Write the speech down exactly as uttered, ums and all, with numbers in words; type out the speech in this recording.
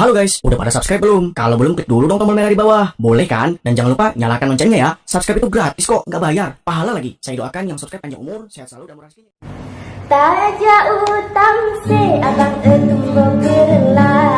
Halo guys, udah pada subscribe belum? Kalau belum, klik dulu dong tombol merah di bawah. Boleh kan? Dan jangan lupa nyalakan loncengnya ya. Subscribe itu gratis kok, nggak bayar. Pahala lagi. Saya doakan yang subscribe panjang umur, sehat selalu dan murah rezekinya. Tajak utang se abang e tumbo keureulah.